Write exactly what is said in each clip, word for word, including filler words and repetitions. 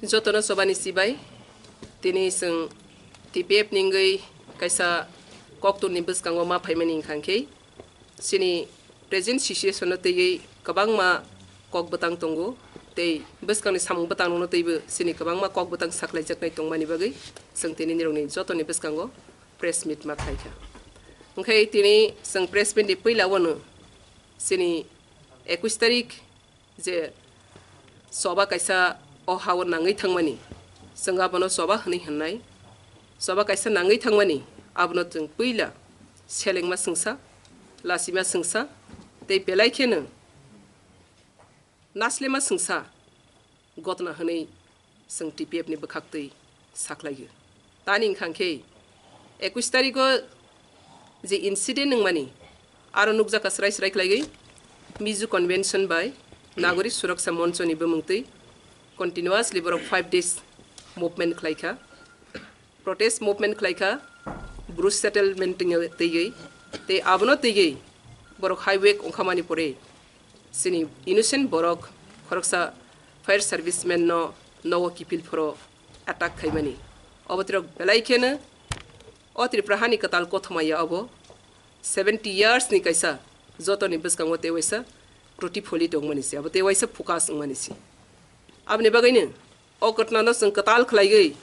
Jotono chobani chibai, tini chwng T P F ni wngwi kaisa koktwmni bwskango ma phaimani wngkha khe, chini present situation-o twiwi kwbangma kok bwtang tongo, tei bwskangni samung bwtangrokno twibo chini kwbangma kok bwtang saklaijaknai tongmani bagwi chwng tini nirokni jotoni bwskango press meet ma khlaikha. Hwnkhe tini chwng press meet ni puila-o no chini ekush tarik je soba kaisa o ha-o nangwi thangmani, chwng abono soba hwnwi hwnnai. Soba kaisa nangwi thangmani, abono chwng puila selengma swngsa, lasima swngsa, tei belai kheno naslema swngsa gotna hwnwi chwng T P F ni bwkhaktwi sakhlaiyo. Tani wngkha khe ekush tarikgo je incident wngmani, aro nukjakha srai srai khlaiwi Mizo Convention bai Nagorik Suraksa Moncho ni bumungtwi continuously borok five days movement khlaikha, protest movement khlaikha, Bru settlement twiwi, tei abono twiwi borok highway wngkhamani pore chini innocent borok khoroksa fire serviceman no nogo kiphil phoro attack khaimani. Obo tirok belai kheno o Tripura hani kwtal kothoma ya obo seventy years ni kaisa jotoni bwskango tei waisa kroti pholi tongmani se, abo tei waisa focus wngmani se. Aboni bagwino o ghotnano chwng kwtal khlaiwi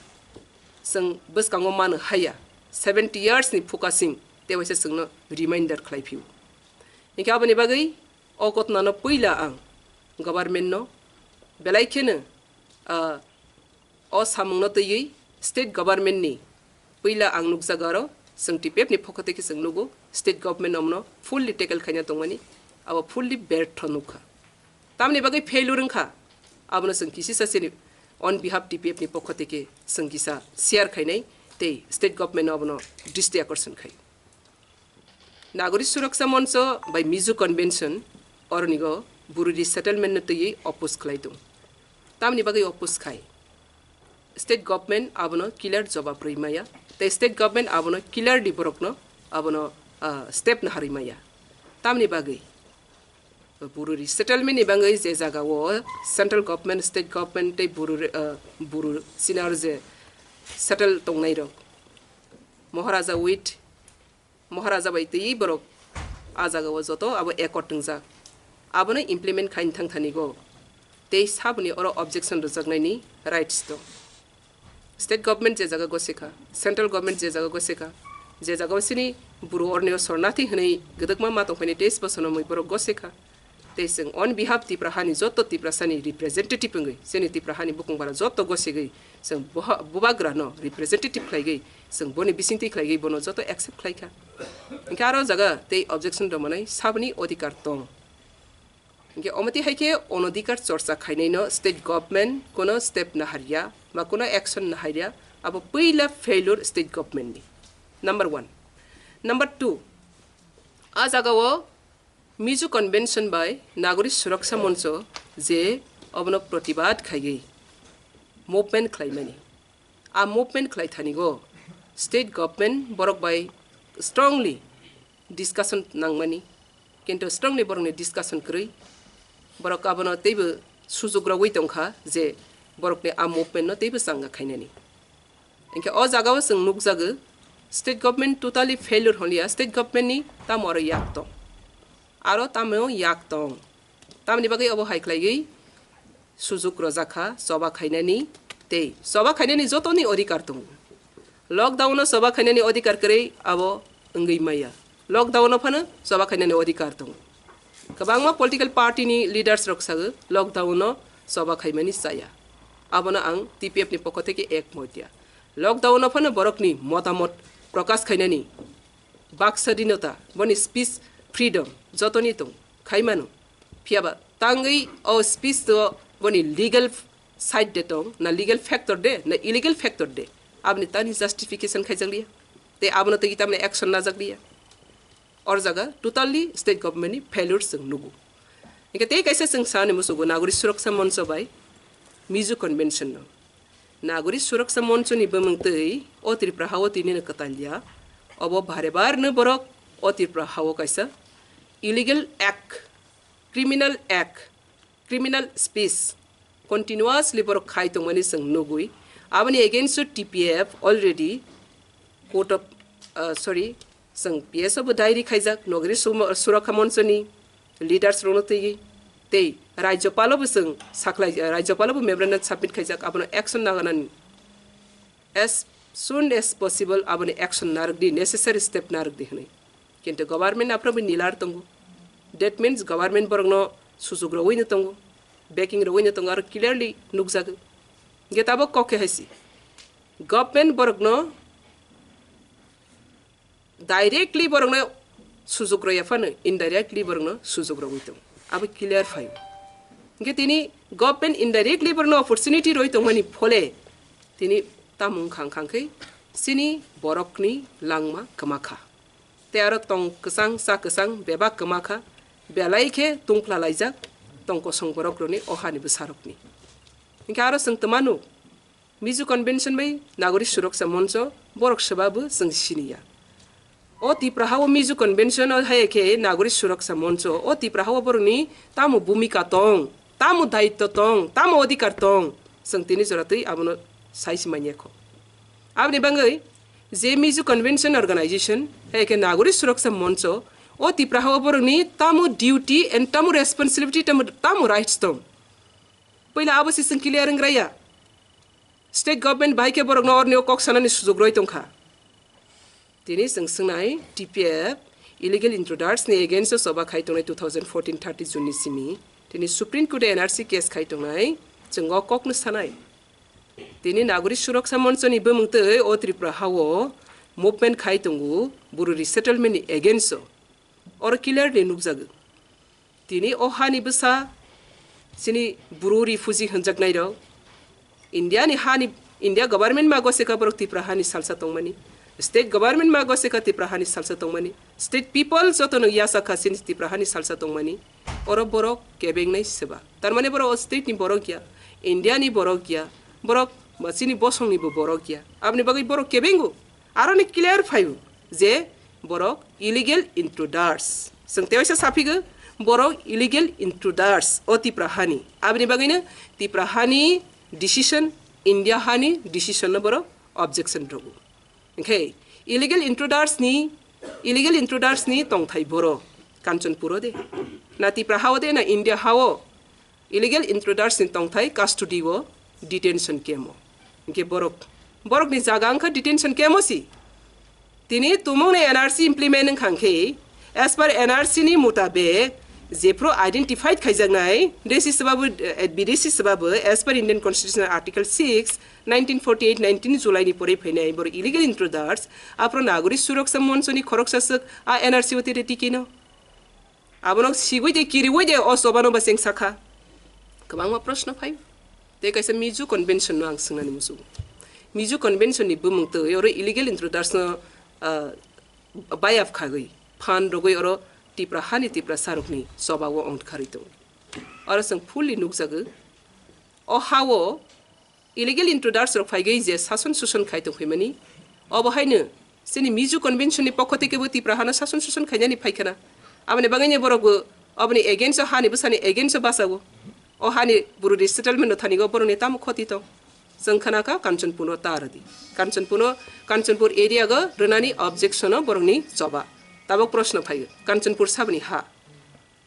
chwng bwskango mano haya, seventy years ni focusing tei waisa chwngno reminder khlai phio. Hinkhe aboni bagwi o ghotnano puila ang government no belai kheno, ah, o samungno twiwi state government ni puila ang nukjago, aro chwng T P F ni pokho tei khe chwng nugo state government omno fully tackle khaina tongmani, abo fully bertho nukha. Tamni bagwi failure wngkha, abono chwng kisisa chini on behalf T P F ni pokho tei khe chwng kisa share khainai tei state government no abono dristi akorson khai. Nagorik Suraksa Moncho bai Mizo Convention oronigo Bru resettlement no twiwi oppose khlai tongo. Tamni bagwi oppose khai? State government abono clear jobab rwi maya, tei state government abono clearly borokno abono, ah, step naharwi maya. Tamni bagwi Bru resettlement ni bagwi je jagao central government, state government tei Bru re-, ah, Bru sinar je settle tongnairok, Maharaja with Maharaja bai twi borok a jagao joto abo accord wngjak, abono implement khaini thang thanigo tei saboni oro objection rwjaknaini rights dong. State government je jaga gosekha, central government je jaga gosekha, je jagao chini Bru ornio sornathi hwnwi gwdwkma ma tongphaini teis bosorno mui borok gosekha. Tei chwng on behalf Tipra hani joto Tiprasani representative wngwi chini Tipra hani bukung bara joto gosegwi chwng boha-, bubagrano representative khlaigwi chwng boni bisingtwi khlaigwi bono joto accept khlaikha. Hinkhe aro jaga tei objection rwmanai saboni odhikar tong. Hinkhe omoti hai khe onodhikar chorcha khainaino state government kono step naharya ba kono action naharya, abo puila failure state government ni. Number one. Number two, a jagao Mizo Convention bai Nagorik Suraksa Moncho je obono protibad khaiwi movement khlaimani. A movement khlai thanigo state government borok bai strongly discussion nangmani, kintu strongly borokni discussion kwrwi. Borok abono teibo sujuk rogwi tongkha je borokni a movement no teibo changa khainani. Hinkhe o jagao chwng nukjago, state government totally failure hwnliya, state government ni tamo aro yak tong, aro tamo yak tong. Tamni bagwi obo hai khlaiwi sujuk rwjakha choba khainani tei choba khainani jotoni odhikar tongo. Lockdown-o choba khainani odhikar kwrwi abo wngwi maya. Lockdown-o phano choba khainani odhikar tongo. Kwbangma political party-ni leaders rok sago lockdown-o choba khaimani chaya. Abono ang T P F ni pokho theke ekmot ya. Lockdown-o phano borokni motamot prokash khainani bak swadhinota, boni speech freedom jotoni tong, khai mano. Phiya ba tangwi o speech to boni legal side de tong, na legal factor de, na illegal factor de, aboni tani justification khaijak liya, tei abono tei tamni action najak liya. Or jaga totally state government ni failure chwng nugo. Hinkhe tei kaisa chwng sani musugo Nagorik Suraksa Moncho bai Mizo Convention no. Nagorik Suraksa Moncho ni bumung twi o Tripura ha o tini no kwtal ya. Obo bare bar no borok o Tripura ha o kaisa illegal act, criminal act, criminal speech continuously borok khai tongmani chwng nugwi, aboni against o T P F already court of, uh, sorry, chwng P S o bo diary khaijak, Nogri Sum-, Surakha Monchoni leaders rokno twi, tei Rajyapalo bo chwng saklai, Rajyapalo bo memorandum submit khaijak, abono action naganani as soon as possible aboni action narwkdi, necessary step narwkdi hwnwi. Kintu government aphano bo nilar tongo. That means government borokno sujug rwino tongo, backing rwino tongo, aro clearly nukjago. Hwnkhe tabuk kok khe hai si. Government borokno directly borokno sujug rwya phano indirectly borokno sujug rwwi tongo. Abo clear phaio. Hwnkhe tini government indirectly borokno opportunity rwwi tongmani phole tini tamo wngkha wngkha khe chini borokni langma kwma kha. Tei aro tong kwchang, cha kwchang, bebak kwma kha, belai khe tungphla laijak tong kosong borok rokni, o hani bwsarokni. Hwnkhe aro chwng twmano Mizo Convention bai Nagorik Suraksa Moncho borok swbabu chwng siniya. O Tipra hao Mizo Convention o hai khe Nagorik Suraksa Moncho o Tipra hao borokni tamo bhumika tong, tamo daitto tong, tamo odhikar tong, chwng tini jora twi abono sai si manya kho. Aboni bagwi je Mizo Convention Organization, hai khe Nagorik Suraksa Moncho, o Tipra hao borokni tamo duty and tamo responsibility, tamo, tamo rights tong. Puila abo si chwng clear wng raya. State government bai khe borokno orni o kok sanani sujug roi tongkha. Tini chwng swngnai T P F illegal intruders ni against o choba khai tongnai two thousand fourteen thirty June ni simi. Tini Supreme Court o N R C case khai tongnai, chwng o kokno sanai. Tini Nagorik Suraksa Moncho ni bumung twi o Tripura hao movement khai tongo, Bru resettlement ni against o. Oro clearly nukjago. Tini o hani bwsa chini Bru refugee hwnjaknai rok, India ni hani, India government ma goseka borok Tripura hani salsa tongmani, state government ma goseka Tripura hani salsa tongmani, state people joto no yasa kha chini Tripura hani salsa tongmani, oro borok kebengnai seba. Tar mane borok o state ni borok ya, India ni borok ya, borok chini bosong ni bo borok ya. Aboni bagwi borok kebengo. Aroni clear phaio je borok illegal intruders. Chwng tewaisa saphigo borok illegal intruders o Tipra hani. Aboni bagwino Tipra hani decision, India hani decision no borok objection rwgo. Hwnkhe illegal intruders ni, illegal intruders ni tongthai boro Kanchanpur o de, na Tipra hao de, na India hao. Illegal intruders ni tongthai custody o detention camp o. Hwnkhe borok, borok ni jaga wngkha detention camp o si. Tini tumung ni N R C implement wngkha khe, as per N R C ni mutabek, jephru identified khaijaknai, desi swbabu, eh, bidesi swbabu, as per Indian Constitution Article six, nineteen forty-eight, nineteen July ni pore phainai borok illegal intruders, aphro Nagorik Suraksa Moncho ni khoroksa swk a N R C o tiri tikino. Abono sigwi de, kiriwi de, o chobano ba cheng sakha. Kwbangma proshno phai. Tei kaisa Mizo Convention no ang swngnani muchungo. Mizo Convention ni bumung twi oro illegal intruders no, ah, bayap khagwi, phan rogwi oro Tipra hani Tipra sarokni choba o ongkharwi tongo. Oro chwng fully nukjago. O ha o illegal intruders rok phaigwi je sason suson khai tongphaimani, obo haino chini Mizo Convention ni pokho tei kebo Tipra hano sason suson khainani phaikhana. Aboni bagwino borok bo oboni against o, hani bwsani against o bachago. O hani Bru resettlement no thani go borokni tamo khoti tong. Chwng khana kha Kanchanpur no ta rwdi. Kanchanpur no, Kanchanpur area go rwnani objection o borokni choba. Tabok proshno phaigo, Kanchanpur saboni ha?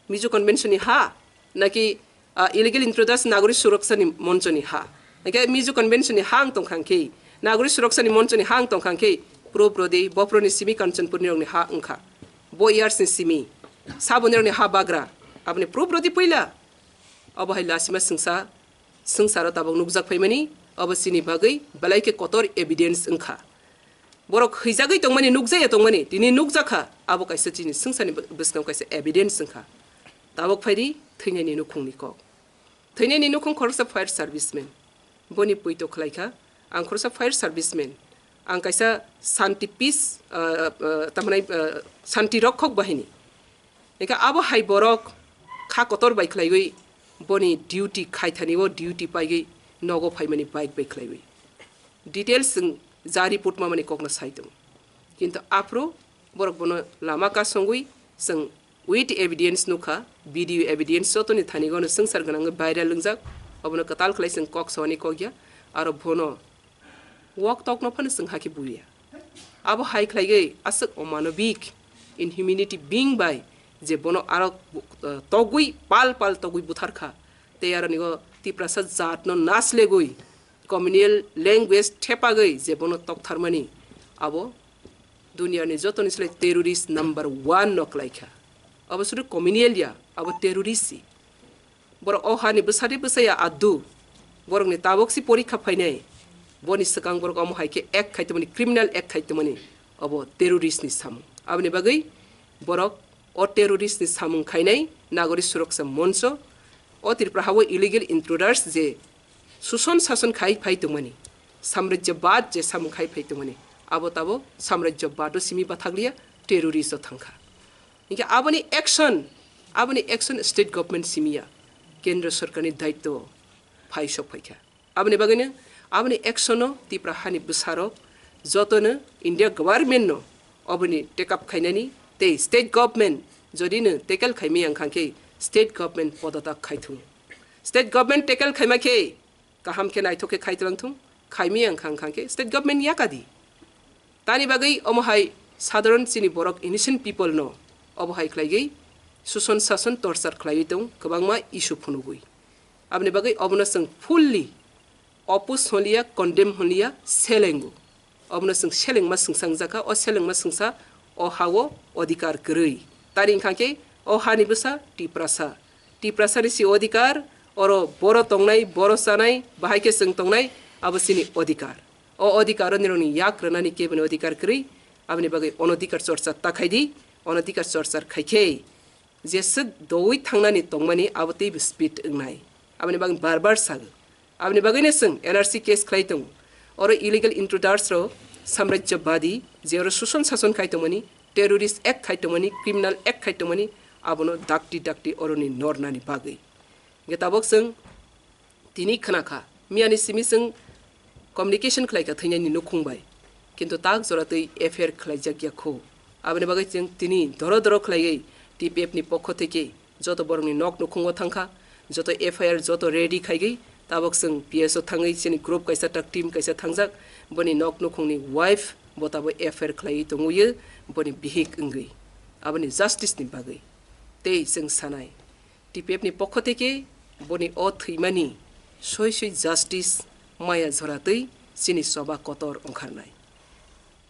Mizo Convention ni ha, naki, ah, illegal intruders Nagorik Suraksa ni Moncho ni ha? Hwnkhe Mizo Convention ni ha wng tongkha khe, Nagorik Suraksa ni Moncho ni ha wng tongkha khe, proof rwdi, bophro ni simi Kanchanpur ni rok ni ha wngkha. Bo years ni simi, saboni rok ni ha bagra, aboni proof rwdi puila. Obo hai lasima swngsa, swngsa ro tabok nukjak phaimani, obo chini bagwi belai khe kotor evidence wngkha. Borok hwijagwi tongmani, nukjaya tongmani, tini nukjakha, abo kaisa chini swngcharni bw-, bwskango kaisa evidence wngkha. Tabok phaidi thwinaini nukhungni kok. Thwinaini nukhung khoroksa fire serviceman. Boni poito khlaikha, ang khoroksa fire serviceman. Ang kaisa shanti peace, ah, ah, tamhinai, ah, shanti rokhok bahini. Hingkhe abo hai borok kha kotor bai khlaiwi boni duty khaithani o duty paigwi nogo phaimani bike bai khlaiwi. Details chwng ja report mamani kokno sai tongo. Kintu aphuru borok bono lama kasongwi chwng with evidence nukha, video evidence jotoni thani gono swngchar gwnangwi viral wngjak. Obono kwtal khlai chwng kok sawani kok ya, aro bono wak tokno phano chwng hakhe buya. Abo hai khlaigwi aswk omanobik, inhumanity being bai je bono aro, uh, togwi pal pal togwi butharkha, tei aro nigo Tiprasa jatno naslegwi communal language thepagwi je bono toktharmani, abo duniyani jotoni slai terrorist number one no klaikha. Abo sudu communal ya, abo terrorist si. Borok o hani bwsadi bwsaya adu, borokni tabok si porikha phainai, boni swkang borok omo hai khe act khai tongmani, criminal act khai tongmani, obo terrorist ni samung. Aboni bagwi borok o terrorist ni samung khainai Nagori Suraksa Moncho, o Tripura hao illegal intruders je suson sason khai phai tongmani, samrajyabad je samung khai phai tongmani, abo tabo samrajyabad o simi bathakliya, terrorist o thangkha. Hinkhe aboni action, aboni action state government simiya, kendra sorkarni daityo phai sok phaikha. Aboni bagwino aboni action no Tipra hani bwsarok jotono India government no oboni take up khainani tei state government jodi no tackle khaimaya wngkha khe state government podotak khaithung. State government tackle khaima khe kaham khe naithok khe khai twlang thung, khaimaya wngkha wngkha khe state government yakadi. Tani bagwi omo hai sadharon chini borok innocent people no obo hai khlaigwi suson sason torture khlaiwi tong kwbangma issue phunugwi. Aboni bagwi obono chwng fully oppose hwnliya, condemn hwnliya, selengo. Obono chwng selengma swngsa wngjakha, o selengma swngsa o hao odhikar kwrwi. Tari wngkha khe o hani bwsa Tiprasa. Tiprasani si odhikar, oro boro tongnai, boro chanai, bahai khe chwng tongnai, abo chini odhikar. O odhikar o nirokni yak rwnani keboni odhikar kwrwi, aboni bagwi onodhikar chorcha ta khai di, onodhikar chorcha khai khe jeswk doui thangnani tongmani abo teibo speed wngnai. Aboni bagwi bar bar sago. Aboni bagwino chwng N R C case khlai tongo. Oro illegal intruders rok samrajyabadi je oro suson sason khai tongmani, terrorist act khai tongmani, criminal act khai tongmani, abono dakti dakti oroni nornani bagwi. Hingke tabok chwng tini khna kha, miyani simi chwng communication khlai kha thwinani nukhung bai, kintu tak jora twi F I R khlaijak ya kho. Aboni bagwi chwng tini doro doro khlaiwi T P F ni pokho theke joto borokni nok nukhungo thang kha, joto F I R joto ready khaigwi tabok chwng P S o thangwi chini group kaisa tak team kaisa thangjak, boni nok nukhungni wife bo tabo F I R khlaiwi tongwi boni bihik wngwi aboni justice ni bagwi. Tei chwng sanai, T P F ni pokho theke boni o thwimani soi soi justice maya jora twi chini choba kotor ongkharnai.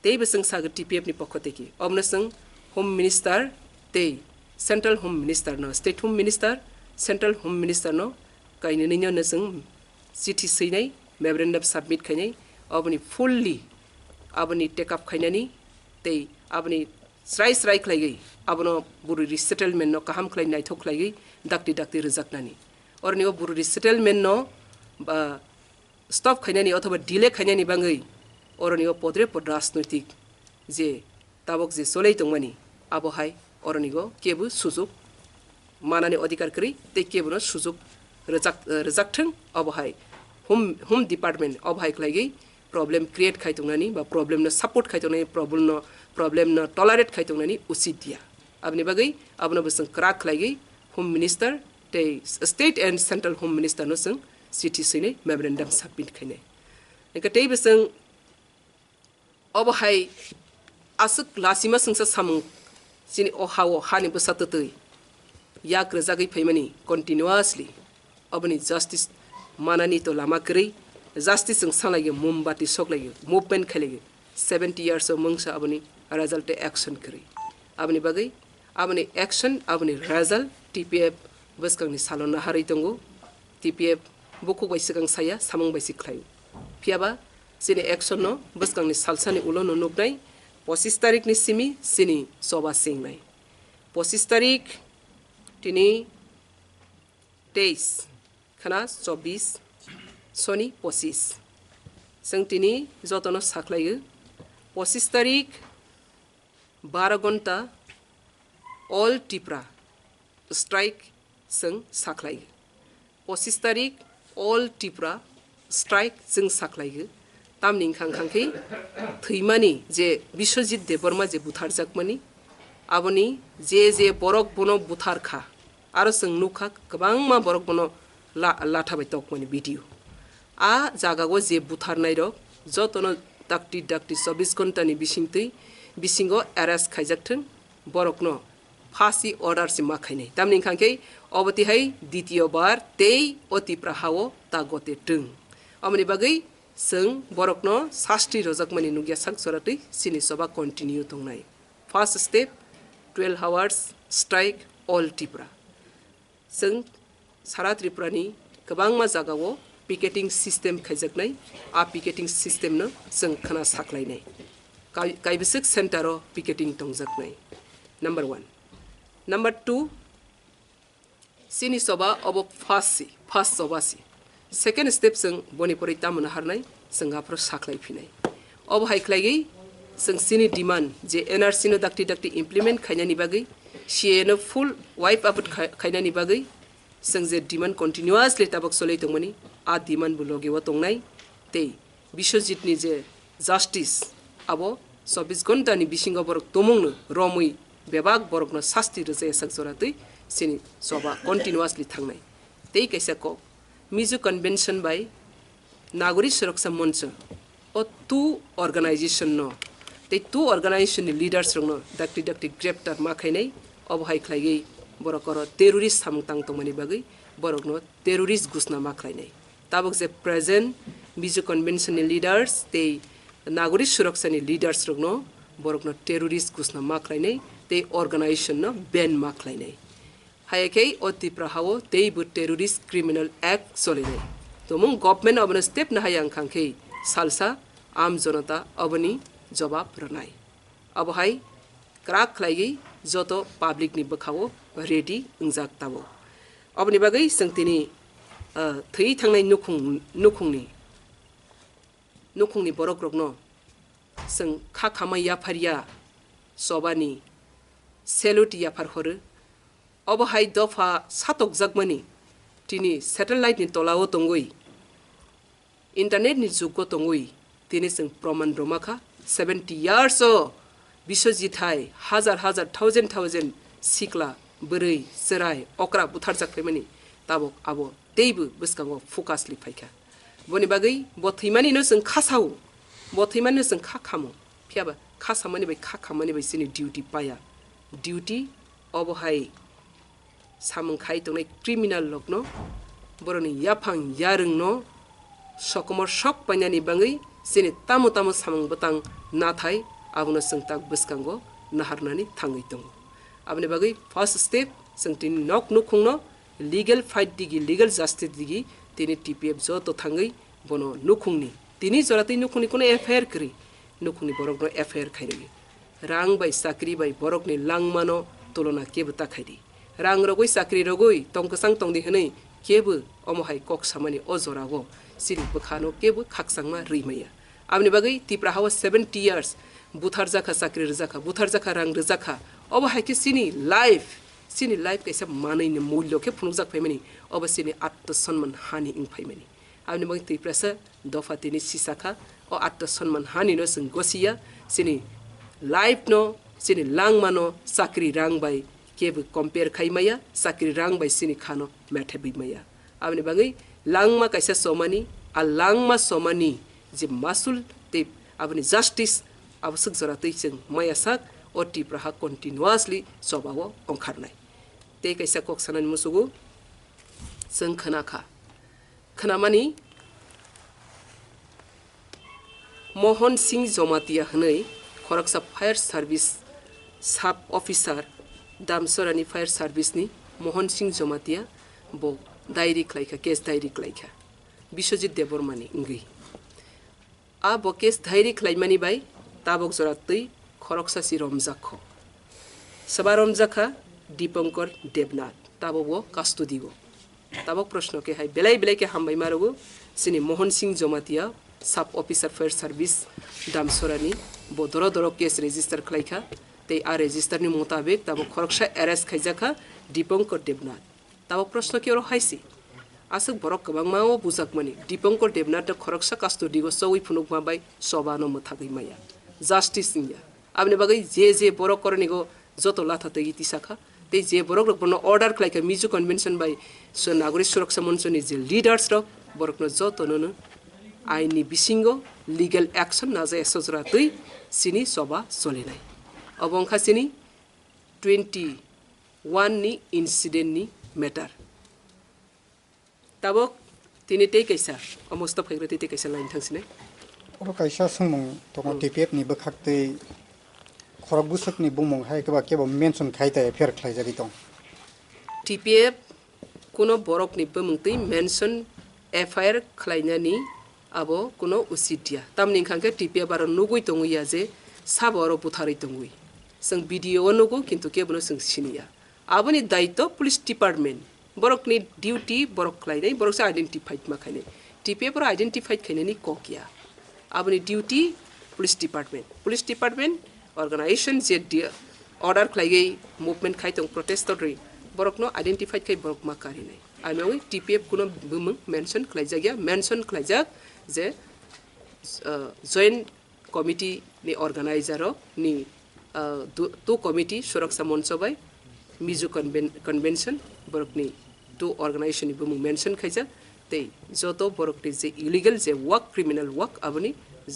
Tei bo chwng sago T P F ni pokho theke. Obono chwng Home Minister tei Central Home Minister no, State Home Minister, Central Home Minister no kainwi no chwng chithi swinai, memorandum submit khainai, oboni fully aboni take up khainani tei aboni srai srai khlaigwi abono buru resettlement no kaham khlai naithok khlaigwi dakti dakti rwjaknani. Oroni o buru resettlement no ba stop khainani othoba delay khainani bagwi oroni o podre pod rajnoitik je tabok je cholai tongmani abo hai oroni o kebo sujuk manani odhikar kwrwi tei kebono sujuk rwjak, rwjak thwng abo hai Home, Home Department abo hai khlaigwi problem create khai tongnani ba problem no support khai tongnani, problem no, problem no tolerate khai tongnani usit ya. Aboni bagwi abono bo chwng kwrak khlaigwi Home Minister tei State and Central Home Minister no chwng chithi swinai memorandum submit khainai. Hingke tei bo chwng obo hai aswk lasima swngsa samung chini o ha-o hani bwsa twtwi yak rwjagwi phaimani continuously oboni justice manani to lama kwrwi, justice chwng salaio, mombati soklaio, movement khailaio, seventy years o mungsa aboni result tei action kwrwi. Aboni bagwi aboni action, aboni result T P F bwskangni salo naharwi tongo. T P F bukhuk bai swkang saya, samung bai se khlaio. Phiyaba chini action no bwskangni salsani ulo no nuknai, pochis tarik ni simi chini choba chengnai. Pochis tarik tini teis khana chobbish soni pochis. Chwng tini jotono sakhlaio. Pochis tarik baro gonta all Tipra strike chwng sakhlaio. Pochis tarik all Tipra strike chwng sakhlaio. Tamni wngkha wngkha khe thwimani je Biswajit Debbarma je butharjakmani, aboni je je borok bono buthar kha, aro chwng nukha kwbangma borok bono la-, latha bai tokmani video. A jagao je butharnairok jotono dakti dakti chobbish ghontani bisingtwi, bisingo arrest khaijakthwng, borokno phasi order se ma khainai. Tamni wngkha khe obo tihai ditiyo bar tei o Tipra hao ta gote twng. Omoni bagwi chwng borokno sasti rojakmani nukya sak joratwi chini choba continue tongnai. First step, twelve hours strike all Tripura. Chwng sara Tripurani kwbangma jagao picketing system khaijaknai, a picketing systemno chwng khna saklainai. Kai-, kaibwswk center-o picketing tongjaknai. Number one. Number two, chini choba obo first si, first choba si. Second step chwng boni pore tamo naharnai, chwng aphuru saklai phinai. Obo hai khlaiwi chwng chini demand je N R C no dakti dakti implement khainani bagwi, C A A no full wipe out khai-, khainani bagwi, chwng je demand continuously tabok cholwi tongmani, a demand bo logeo tongnai, tei Biswajit ni je justice, abo chobbish ghonta ni bisingo borok tumung no romwi bebak borok no sasti rwjaya sak jora twi chini choba continuously thangnai. Tei kaisa kok, Mizo Convention bai Nagori Suraksa Moncho, o two organization no, tei two organization ni leaders rok no dakti dakti greptar ma khainai, obo hai khlaiwi borok oro terrorist samung tang tongmani bagwi borok no terrorist gusna ma khlainai. Tabok je present Mizo Convention ni leaders tei Nagori Suraksa ni leaders rok no borok no terrorist gusna ma khlainai tei organization no ban ma khlainai. Haya khe o Tipra hao teibo terrorist criminal act cholinai. Tumung government abono step na haya wngkha khe salsa am jonota oboni jobab rwnai. Abo hai kwrak khlaiwi joto public ni bwkhao ready wngjak tabok. Oboni bagwi chwng tini, ah, thwi thangnai nukhung, nukhungni, nukhungni borok rokno chwng kha khamai yapharya chobani salute yaphar horo. Obo hai dopha satokjakmani tini satellite ni tolao tongwi, internet ni jugo tongwi tini chwng proman rwma kha. Seventy years o Biswajit hai hajar hajar, thousand thousand sikla, bwrwi, chwrai, okra butharjak phaimani, tabok abo teibo bwskango focus li phaikha. Boni bagwi bo thwimani no chwng kha sao, bo thwimani no chwng kha khamo. Phiya ba kha samani bai kha khamani bai chini duty paya. Duty obo hai samung khai tongnai criminal rokno, borokni yaphang yarwngno sokomor sok painani bagwi chini tamo tamo samung bwtang nathai abono chwng tak bwskango naharnani thangwi tongo. Aboni bagwi first step chwng tini nok nukhungno legal fight digi, legal justice digi tini T P F joto thangwi bono nukhungni, tini joratwi nukhungni kuno F I R kwrwi, nukhungni borokno F I R khairogwi. Rang bai chakri bai borokni langmano tulona kebo ta khaidi. Rang rogwi chakri rogwi tong kwchang tongdi hwnwi kebo omo hai kok samani o jorao chini bwkhano kebo khakchangma rwi maya. Aboni bagwi Tipra hao seventy years butharjakha, chakri rwjakha, butharjakha, rang rwjakha. Obo hai khe chini life, chini life kaisa manwi ni mullo khe phunukjak phaimani, obo chini atma sonman hani wng phaimani. Aboni bagwi Tiprasa dopha tini sisakha, o atma sonman hani no chwng gosiya, chini life no, chini langma no chakri rang bai kebo compare khai maya, chakri rang bai chini khano methebwi maya. Aboni bagwi langma kaisa chomani, a langma chomani je masul tei aboni justice, abo swk jora twi chwng maya sak o Tipra ha continuously chobao ongkharnai. Tei kaisa kok sanani musugo chwng khna kha. Khwnamani, Mohon Singh Jomatia hwnwi khoroksa fire service sub officer, Damsorani fire service ni Mohon Singh Jomatia bo diary khlaikha, case diary khlaikha Biswajit Debbarma ni wngwi. A bo case diary khlaimani bai tabok jora twi khoroksa si romjak kho. Swba romjak kha Dipankar Debnath, tabok bo custody o. Tabok proshno khe hai belai belai khe hambai ma rwgo chini Mohon Singh Jomatia, sub officer fire service Damsorani, bo doro doro case register khlai kha, tei a register ni mutabek tabok khoroksa arrest khaijak kha Dipankar Debnath. Tabok proshno khe oro hai se, aswk borok kwbangma o bujakmani, Dipankar Debnath no khoroksa custody o chowi phunukma bai choba no mwthagwi maya, justice wngya. Aboni bagwi je je borok koronigo joto latha twi tisa kha, je borok rok bono order khlai kha Mizo Convention bai so Nagori Suraksa Moncho ni je leaders rok, borok no joto no no ain ni bisingo legal action naja esojra twi chini choba cholinai. Obo wngkha chini twenty one ni incident ni matter. Tabok tini tei kaisa, omo stop khaikra tei tei kaisa line thangsinai. Oro kaisa swngmung tongo, Hmm. T P F ni bwkhak tei khorok bwswk ni bumung hai kebo kebo mention khai ta F I R khlaijagwi tong. T P F kuno borok ni bumung tei mention F I R khlainani abo kuno usit ya. Tamni hwnkha khe T P F aro nugwi tongwi ya je sabo oro butharwi tongwi. Chwng video o nugo kintu kebono chwng sini ya. Aboni daitw police department, borokni duty borok khlainai, borok se identified ma khainai. T P F oro identified khainani kok ya. Aboni duty police department. Police department organization je di-, order khlaiwi movement khai tong protest rwi, borokno identified khai borok ma karinai. Ani bagwi T P F kuno bumung mention khlaijak ya, mention khlaijak je, uh, joint committee ni organizer rok ni, ah, du-, tu committee Suraksa Moncho bai Mizo Conven-, Convention borok ni tu organization ni bumung mention khaijak tei joto borok ni je illegal je work, criminal work aboni,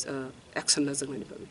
ah, action najaknani bagwi.